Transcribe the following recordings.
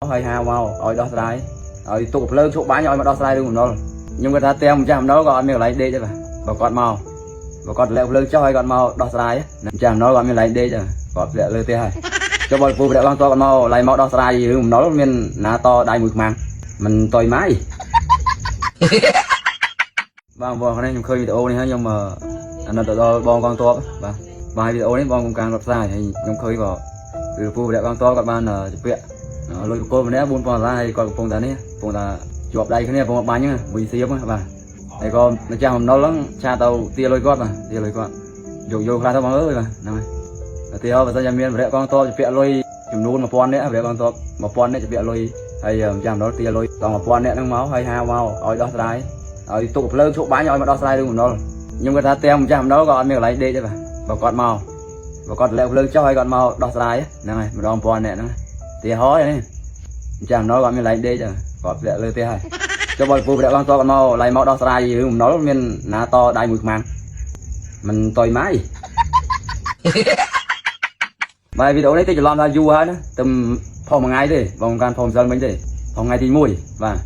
ហើយហៅមកឲ្យដោះស្រាយឲ្យទុកភ្លើងឈប់បាញ់ឲ្យមកដោះស្រាយរឿងបំណុលខ្ញុំគាត់ថាទាំងម្ចាស់បំណុលក៏អត់មានកន្លែងដេកដែរបាទបើគាត់មកបើគាត់លាក់ភ្លើងចុះឲ្យគាត់មកដោះស្រាយម្ចាស់បំណុលក៏អត់មានកន្លែងដេកដែរគាត់លាក់លើផ្ទះហើយចុះបើពូប្រកងតគាត់មកឡៃមកដោះស្រាយរឿងបំណុលមានណាតដៃមួយខ្មាំងមិនតុយម៉ាយ បាទបងប្អូនខ្ញុំឃើញវីដេអូនេះហើយខ្ញុំអាណិតទៅដល់បងកងទ័ពបាទបាទវីដេអូនេះបងកងកាងគាត់ផ្សាយហើយខ្ញុំឃើញក៏គឺពូវរៈកងទ័ពគាត់បានជពាក់លុយបកគោម្នាក់4000ដុល្លារហើយគាត់កំពុងតែនេះកំពុងតែជាប់ដៃគ្នាកំពុងបាញ់ហ្នឹងមួយសៀមបាទហើយក៏ម្ចាស់បំណុលហ្នឹងឆាទៅទាលុយគាត់បាទទាលុយគាត់យកយកខ្លះទៅបងអើយបាទហ្នឹងហើយឧទាហរណ៍បើសិនជាមានវរៈកងទ័ពជពាក់លុយចំនួន1000នាក់វរៈកងទ័ព1000នាក់ជពាក់លុយហើយម្ចាស់បំណុលទាលុយដល់1000នាក់ហ្នឹងមកហើយហៅមកឲ្យដោះស្រាយ ឲ្យទុកភ្លើងឈប់បាញ់ឲ្យមកដោះស្រាយរឿងបំណុលខ្ញុំគាត់ថាទាំងម្ចាស់បំណុលក៏អត់មានកន្លែងដេកដែរបាទបើគាត់មកបើគាត់លាក់ភ្លើងចុះឲ្យគាត់មកដោះស្រាយហ្នឹងហើយម្ដងពាន់នាក់ហ្នឹងទីហោនេះម្ចាស់បំណុលក៏អត់មានកន្លែងដេកដែរគាត់លាក់លើផ្ទះហើយចុះបើពូប្រកងតគាត់មកឡៃមកដោះស្រាយរឿងបំណុលមានណាតដៃមួយខ្មាំងមិនតុយម៉ាយបាទវីដេអូនេះតិចច្រឡំថាយូរហើយណាតែផុសមួយថ្ងៃទេបងការផុសម្សិលមិញទេផុសថ្ងៃទី1បាទឥ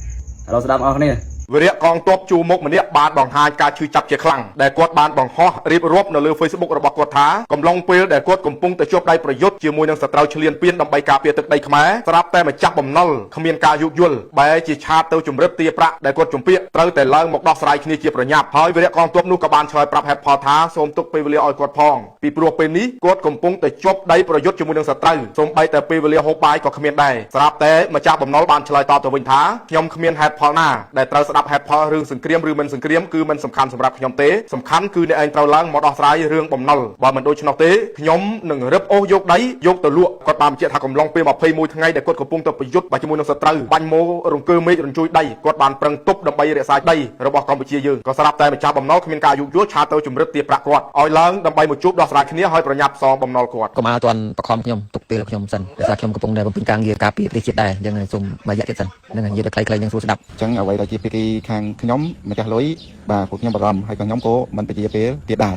ឡូវស្ដាប់អស់គ្នា វីរៈកងទ័ពជួរមុខម្នាក់បានបង្ហាញការឈឺចាប់ជាខ្លាំងដែលគាត់បានបង្ហោះរៀបរាប់នៅលើ Facebook របស់គាត់ថាកំឡុងពេលដែលគាត់កំពុងតែជាប់ដៃប្រយុទ្ធជាមួយនឹងសត្រូវឈ្លានពានដើម្បីការពារទឹកដីខ្មែរស្រាប់តែម្ចាស់បំណុលគ្មានការយោគយល់បែរជាឆាតទៅជំរិតទារប្រាក់ដែលគាត់ជំពាក់ត្រូវតែឡើងមកដោះស្រាយគ្នាជាប្រញាប់ហើយវីរៈកងទ័ពនោះក៏បានឆ្លើយប្រាប់ហេតុផលថាសូមទុកពេលវេលាឲ្យគាត់ផងពីព្រោះពេលនេះគាត់កំពុងតែជាប់ដៃប្រយុទ្ធជាមួយនឹងសត្រូវសូម្បីតែពេលវេលាហូបបាយក៏គ្មានដែរស្រាប់តែម្ចាស់បំណុលបានឆ្លើយតបទៅវិញថាខ្ញុំគ្មានហេតុផលណាដែលត្រូវស្ដាប់ហេតុផលរឿងសង្គ្រាមឬមិនសង្គ្រាមគឺមិនសំខាន់សម្រាប់ខ្ញុំទេសំខាន់គឺអ្នកឯងត្រូវឡើងមកដោះស្រាយរឿងបំណុលបើមិនដូច្នោះទេខ្ញុំនឹងរឹបអូសយកដីយកទៅលក់គាត់បានបញ្ជាក់ថាកំឡុងពេល21ថ្ងៃដែលគាត់កំពុងតែប្រយុទ្ធជាមួយនឹងសត្រូវបាញ់ម៉ូរង្គើមេឃរញ្ជួយដីគាត់បានប្រឹងទប់ដើម្បីរក្សាដីរបស់កម្ពុជាយើងក៏ស្រាប់តែម្ចាស់បំណុលគ្មានការយោគយល់ឆាទៅជំរិតទារប្រាក់គាត់ឲ្យឡើងដើម្បីមកជួបដោះស្រាយគ្នាហើយប្រញាប់សងបំណុលគាត់ កុំឲ្យអត់ទាន់បខំខ្ញុំទុកពេលខ្ញុំសិនដោយសារខ្ញុំកំពុងតែបំពេញការងារការពារប្រទេសជាតិដែរអញ្ចឹងសូមមួយរយៈទៀតសិនហ្នឹងហើយនិយាយដល់ខ្លីៗនឹងស្រួលស្ដាប់ អញ្ចឹងអ្វីដែលជាភាគីខាងខ្ញុំម្ចាស់លុយបាទពួកខ្ញុំបារម្ភហើយក៏ខ្ញុំក៏មិនពជាពេលទៀតដែរ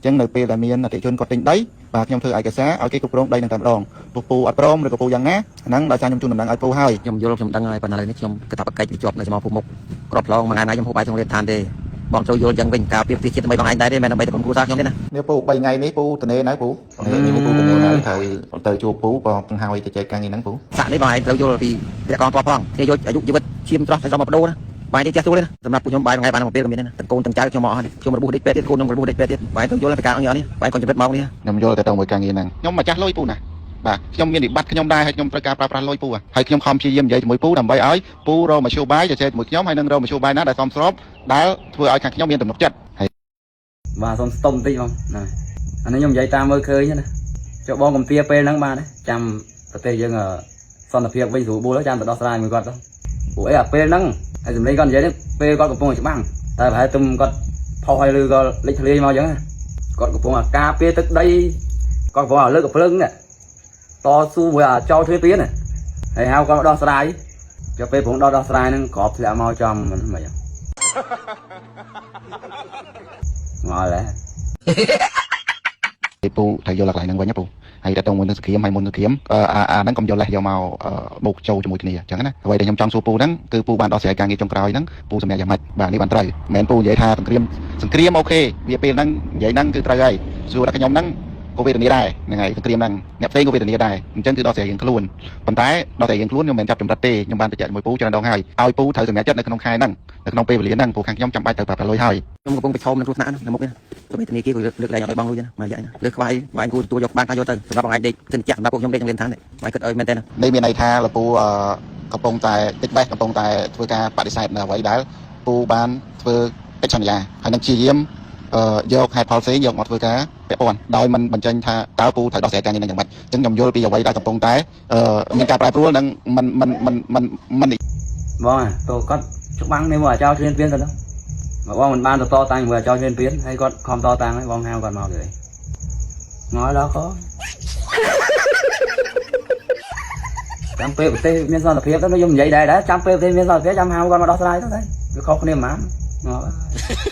អញ្ចឹងនៅពេលដែលមានអតិជនគាត់ទិញដីបាទខ្ញុំធ្វើឯកសារឲ្យគេគ្រប់គ្រងដីនឹងតែម្ដងពូពូអត់ព្រមឬក៏ពូយ៉ាងណាហ្នឹងដោយសារខ្ញុំជូនដំណឹងឲ្យពូហើយ ខ្ញុំយល់ខ្ញុំដឹងហើយប៉ុន្តែឥឡូវនេះខ្ញុំកាតព្វកិច្ចវាជាប់នៅសមរភូមិមុខក្របឡងមួយថ្ងៃណាខ្ញុំហូបបាយក្នុងរៀនឋានទេបងចូលយល់អញ្ចឹងវិញការពារប្រទេសជាតិដើម្បីបងឯងដែរទេមិនដើម្បីតែក្រុមគ្រួសារខ្ញុំទេណា នេះពូ3ថ្ងៃនេះពូតនេនៅពូនេះពូតនេនៅត្រូវទៅជួបពូក៏បង្ហើយទៅចែកការងារហ្នឹងពូ សាក់នេះបងឯងត្រូវយល់ពីព្រះកងទ័ពផងគេយកអាយុជីវិតឈាមស្រស់តែសមមកបដូរណាបាយនេះចេះស្រួលទេណាសម្រាប់ពួកខ្ញុំបាយមួយថ្ងៃបានមួយពេលក៏មានដែរណាទាំងកូនទាំងចៅខ្ញុំមកអស់នេះខ្ញុំរបួសដេកពេទ្យទៀតកូនខ្ញុំរបួសដេកពេទ្យទៀតបាយត្រូវយល់ពីការអង្គនេះបាយគាត់ចំណិតមកនេះ ខ្ញុំយល់ទៅទៅមួយការងារហ្នឹងខ្ញុំម្ចាស់លុយពូណាបាទខ្ញុំមានវិបត្តិខ្ញុំដែរហើយខ្ញុំត្រូវការប្រើប្រាស់លុយពូហើយខ្ញុំខំព្យាយាមនិយាយជាមួយពូដើម្បីឲ្យពូរកមធ្យោបាយជជែកជាមួយខ្ញុំហើយនឹងរកមធ្យោបាយណាដែលសមស្របដែលធ្វើឲ្យខាងខ្ញុំមានទំនុកចិត្តហើយ បាទសូមស្តុំបន្តិចបងណាអានេះខ្ញុំនិយាយតាមមើលឃើញណាចុះបងកំទាពេលហ្នឹងបានទេចាំប្រទេសយើងសន្តិភាពវិញស្រួលបួលចាំទៅដោះស្រាយមួយគាត់ទៅព្រោះអីអាពេលហ្នឹងហើយសម្លេងគាត់និយាយនេះពេលគាត់កំពុងតែច្បាំងតែប្រហែលទុំគាត់ផុសឲ្យឬក៏លេចធ្លាយមកអញ្ចឹងគាត់កំពុងអាការពារទឹកដីគាត់កំពុងអាលើកភ្លើងនេះតស៊ូមួយអាចោលទ្វារពៀនហើយហៅគាត់ដោះស្រាយចុះពេលព្រងដោះស្រាយហ្នឹងក្របធ្លាក់មកចំមិនហ្មងងល់ហើយ ពូត្រូវយល់កន្លែងហ្នឹងវិញណាពូហើយតើតមួយនឹងសង្គ្រាមហើយមុនសង្គ្រាមអាអាហ្នឹងកុំយកលេសយកមកបូកចូលជាមួយគ្នាអញ្ចឹងណាអ្វីដែលខ្ញុំចង់សួរពូហ្នឹងគឺពូបានដោះស្រាយការងារចុងក្រោយហ្នឹងពូសម្រាប់យ៉ាងម៉េចបាទនេះបានត្រូវមិនមែនពូនិយាយថាសង្គ្រាមសង្គ្រាម OK វាពេលហ្នឹងនិយាយហ្នឹងគឺត្រូវហើយសួរដល់ខ្ញុំហ្នឹងក៏វេទនាដែរហ្នឹងហើយសង្គ្រាមហ្នឹងអ្នកផ្សេងក៏វេទនាដែរអញ្ចឹងគឺដោះស្រាយរៀងខ្លួនប៉ុន្តែដោះស្រាយរៀងខ្លួនខ្ញុំមិនមែនចាប់ចម្រិតទេខ្ញុំបានបញ្ជាក់ជាមួយពូច្រើនដងហើយឲ្យពូត្រូវសម្រេចចិត្តនៅក្នុងខែហ្នឹងនៅក្នុងពេលវេលាហ្នឹងពូខាងខ្ញុំចាំបាច់ត្រូវប្រើប្រាស់លុយហើយ ខ្ញុំកំពុងប្រឈមនឹងគ្រោះថ្នាក់នៅមុខនេះសូម្បីធនាគារក៏លើកលែងឲ្យបងលុយណាមួយរយៈណាលើខ្វាយបងឯងគួរទទួលយកបានថាយកទៅសម្រាប់បងឯងដេកសិនចាក់សម្រាប់ពួកខ្ញុំដេកក្នុងរៀនឋាននេះបងឯងគិតឲ្យមែនទេណា នេះមានន័យថាលពូអឺកំពុងតែតិចបេះកំពុងតែធ្វើការបដិសេធនៅអ្វីដែលពូបានធ្វើកិច្ចសន្យាហើយនឹងព្យាយាមអឺយកហេតុផលផ្សេងយកមកធ្វើការពាក់ព័ន្ធដោយមិនបញ្ចេញថាតើពូត្រូវដោះស្រាយការងារនឹងយ៉ាងម៉េចអញ្ចឹងខ្ញុំយល់ពីអ្វីដែលកំពុងតែអឺមានការប្រែប្រួលនិងមិនមិនមិនមិនមិន បងអាតើគាត់ច្បាំងនេះមកអាចោលទ្វារពៀនទៅហ្នឹងបើបងមិនបានទៅតតាំងជាមួយអាចោលទ្វារពៀនហើយគាត់ខំតតាំងហើយបងហៅគាត់មកទៅងល់ដល់ក៏ចាំពេលប្រទេសមានសន្តិភាពទៅខ្ញុំនិយាយដែរដែរចាំពេលប្រទេសមានសន្តិភាពចាំហៅគាត់មកដោះស្រាយទៅដែរវាខុសគ្នាហ្មង ងាប់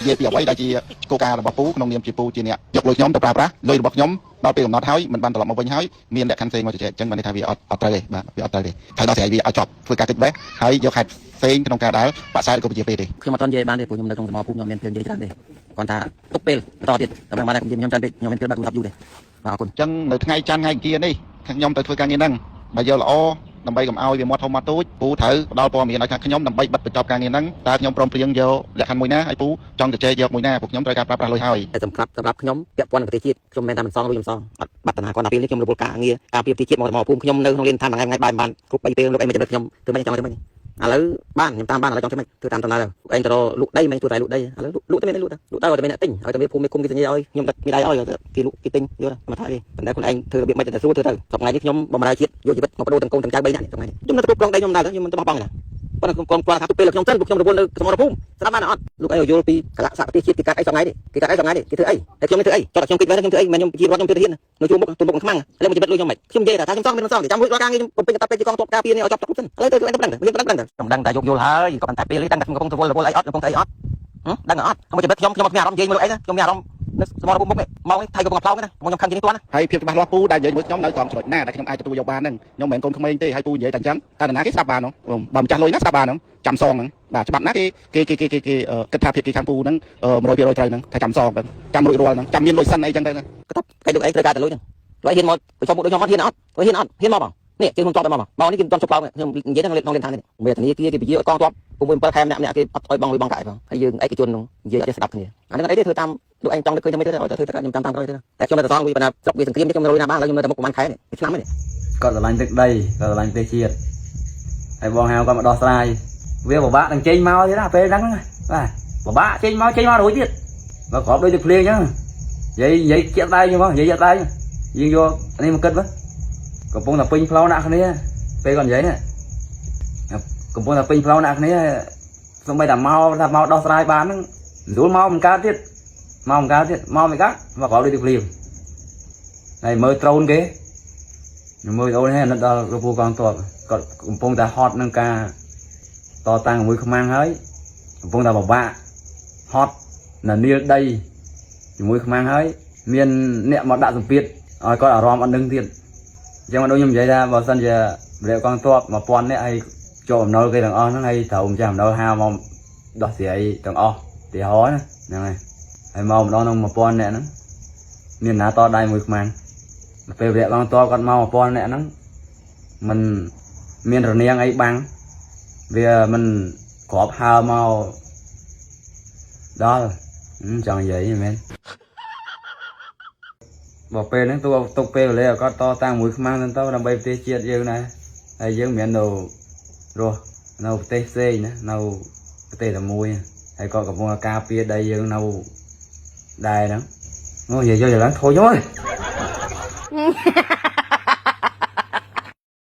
និយាយពីអ្វីដែលជាគោលការណ៍របស់ពូក្នុងនាមជាពូជាអ្នកយកលុយខ្ញុំទៅប្រើប្រាស់លុយរបស់ខ្ញុំដល់ពេលកំណត់ហើយមិនបានត្រឡប់មកវិញហើយមានលក្ខខណ្ឌផ្សេងមកជជែកអញ្ចឹងបានន័យថាវាអត់អត់ត្រូវទេបាទវាអត់ត្រូវទេត្រូវដោះស្រាយវាឲ្យចប់ធ្វើការកិច្ចបេះហើយយកខេត្តផ្សេងក្នុងការដែលបាក់សែឬក៏ពជាពេលទេ ខ្ញុំអត់ទាន់និយាយបានទេព្រោះខ្ញុំនៅក្នុងសមរភូមិខ្ញុំមានពេលនិយាយច្រើនទេគាត់ថាទុកពេលបន្តទៀតតែបានតែខ្ញុំច្រើនពេកខ្ញុំមានពេលបាក់ទូរស័ព្ទយូរទេបាទអរគុណ អញ្ចឹងនៅថ្ងៃច័ន្ទថ្ងៃអង្គារនេះខ្ញុំទៅធ្វើការងារហ្នឹងបើយកល្អដើម្បីកុំឲ្យវាមាត់ធំមាត់ទូចពូត្រូវផ្ដល់ព័ត៌មានឲ្យខាងខ្ញុំដើម្បីបិទបញ្ចប់ការងារហ្នឹងតើខ្ញុំព្រមព្រៀងយកលក្ខខណ្ឌមួយណាហើយពូចង់ជជែកយកមួយណាពួកខ្ញុំត្រូវការប្រើប្រាស់លុយហើយ តែសម្រាប់ខ្ញុំពាក់ព័ន្ធនឹងប្រទេសជាតិខ្ញុំមិនមែនថាមិនសងលុយខ្ញុំសងអត់បាត់តាណាគាត់ដល់ពេលនេះខ្ញុំរវល់ការងារការពារប្រទេសជាតិមកសមរភូមិខ្ញុំនៅក្នុងលានឋានមួយថ្ងៃថ្ងៃបាយបានគ្រប់3ពេលលោកឯងមកចំណិតខ្ញុំធ្វើម៉េចចង់ធ្វើម៉េចឥឡូវបានខ្ញុំតាមបានឥឡូវចង់ធ្វើម៉េចធ្វើតាមដំណើរឯងទៅរកលក់ដីមិនធ្វើតែលក់ដីឥឡូវលក់ទៅមានលក់ទៅលក់ទៅឲ្យតែមានអ្នកទិញឲ្យតែមានភូមិមានគុំគេសញ្ញាឲ្យខ្ញុំតែមានដៃឲ្យគេលក់គេទិញយល់មកថាគេប៉ុន្តែខ្លួនឯងធ្វើរបៀបម៉េចតែស្រួលធ្វើទៅសប្តាហ៍នេះខ្ញុំបំរើជាតិយកជីវិតមកបដូរទាំងកូនទាំងចៅ3នាក់សប្តាហ៍នេះខ្ញុំនៅគ្រប់គ្រងដីខ្ញុំដែរខ្ញុំមិនទៅបោះបង់ទេណាប៉ុន្តែខ្ញុំគាត់ថាទុកពេលខ្ញុំសិនពួកខ្ញុំរវល់នៅសមរភូមិស្រាប់បានអត់លោកឯងយល់ពីកលៈសប្រទេសជាតិគេកាត់អីសប្តាហ៍នេះគេកាត់អីសប្តាហ៍នេះគេធ្វើអីតែខ្ញុំនេះធ្វើអីចុះតែខ្ញុំគិតវិញខ្ញុំធ្វើអីមិនខ្ញុំជារដ្ឋខ្ញុំធ្វើទាហាននៅជួរមុខទូមុខខ្មាំងឥឡូវមកជីវិតលុយខ្ញុំមិនខ្ញុំនិយាយថាខ្ញុំសងមិនសងចាំរួចរាល់ការងារខ្ញុំបំពេញកាតព្វកិច្ចជាកងទ័ពការពារនេះឲ្យចប់ចប់សិនឥឡូវទៅឯងទៅដឹងយើងដឹងដឹងខ្ញុំដឹងតែយកយល់ហើយក៏ប៉ុន្តែពេលនេះដឹងតែខ្ញុំកំពុងរវល់រវល់អីអត់កំពុងតែអីអត់ដឹងអត់ខ្ញុំជីវិតខ្ញុំខ្ញុំអត់មានអារម្មណ៍និយាយមួយលោកអីណាខ្ញុំមានអារម្មណ៍នៅសមរភូមិមុខនេះមកនេះថៃកំពុងផ្លោងណាខ្ញុំខឹងជាងនេះទាន់ណា ហើយភាពច្បាស់លាស់ពូដែលនិយាយមួយខ្ញុំនៅត្រង់ចំណុចណាដែលខ្ញុំអាចទទួលយកបានហ្នឹងខ្ញុំមិនមែនកូនក្មេងទេហើយពូនិយាយតែអញ្ចឹងតែនរណាគេស្ដាប់បានហ្នឹងបើម្ចាស់លុយណាស្ដាប់បានហ្នឹងចាំសងហ្នឹងបាទច្បាប់ណាគេគេគេគេគេគិតថាភាពគេខាងពូហ្នឹង100%ត្រូវហ្នឹងថាចាំសងហ្នឹងចាំរួចរាល់ហ្នឹងចាំមានលុយសិនអីចឹងទៅណា ក៏ថាគេលោកឯងត្រូវការតែលុយហ្នឹងលោកឯងហ៊ានមកប្រជុំមុខដូចខ្ញុំអត់ហ៊ានអត់ហ៊ានអត់ហ៊ានមកបងនេះជើងខ្ញុំតបតែមកមកនេះគេមិនទាន់ជប់ឡើងខ្ញុំនិយាយក្នុងលេនឋាននេះមេធនាគារគេពជាឲ្យកងទ័ព6 7ខែម្នាក់ម្នាក់គេអត់ឲ្យបងលុយបងកាយផងហើយយើងឯកជននោះនិយាយអត់ចេះស្ដាប់គ្នាអានេះអីទេធ្វើតាមលោកឯងចង់នឹកឃើញធ្វើម៉េចទៅឲ្យធ្វើទៅខ្ញុំតាមតាមក្រោយទៅតែខ្ញុំនៅតែសងលុយប៉ុន្តែស្រុកវាសង្គ្រាមនេះខ្ញុំរយណាបានឥឡូវខ្ញុំនៅតែមុខប្រហែលខែនេះឆ្នាំនេះ គាត់ស្រឡាញ់ទឹកដីគាត់ស្រឡាញ់ប្រទេសជាតិហើយបងហៅគាត់មកដោះស្រាយវាពិបាកនឹងចេញមកទៀតណាពេលហ្នឹងណាបាទពិបាកចេញមកចេញមករួចទៀតមកគ្រាប់ដូចទឹកភ្លៀងអញ្ចឹងនិយាយនិយាយជាក់ដៃហ្នឹងមកនិយាយជាក់ដៃយើងយកនេះមកគិតមើលកំពុងតែពេញផ្លូវដាក់គ្នាពេលគាត់និយាយនេះកំពុងតែពេញផ្លូវដាក់គ្នាសូម្បីតែមកថាមកដោះស្រាយបានហ្នឹងស្រួលមកមិនកើតទៀតមកមិនកើតទៀតមកមិនកើតមកគ្រាប់ដូចទឹកភ្លៀងហើយមើលត្រូនគេ ខ្ញុំមើលវីដេអូនេះអាណិតដល់លោកពូកងទ័ពគាត់កំពុងតែហត់នឹងការតតាំងជាមួយខ្មាំងហើយកំពុងតែពិបាកហត់នៅនីលដីជាមួយខ្មាំងហើយមានអ្នកមកដាក់សម្ពាធឲ្យគាត់អារម្មណ៍អត់នឹងទៀតអញ្ចឹងមកដូចខ្ញុំនិយាយថាបើសិនជាម្នាក់កងទ័ព1000នាក់ហើយជាប់អំណុលគេទាំងអស់ហ្នឹងហើយត្រូវម្ចាស់អំណុលហៅមកដោះស្រាយទាំងអស់ទីហោណាហ្នឹងហើយហើយមកម្ដងក្នុង1000នាក់ហ្នឹងមានណាតដៃមួយខ្មាំង ពេលវរៈបងតបគាត់មក1000នាក់ហ្នឹងมันមានរនាងអីបាំងវាមិនក្របហើមកដល់ចង់និយាយមែនបើពេលហ្នឹងទូទុកពេលវេលាឲ្យគាត់តតាំងមួយខ្មាំងហ្នឹងទៅដើម្បីប្រទេសជាតិយើងដែរហើយយើងមិនមែននៅរស់នៅប្រទេសផ្សេងណានៅប្រទេសតែមួយហើយគាត់កំពុងតែការពារដីយើងនៅដែរហ្នឹងអូនិយាយយកឡើងធុញអើយ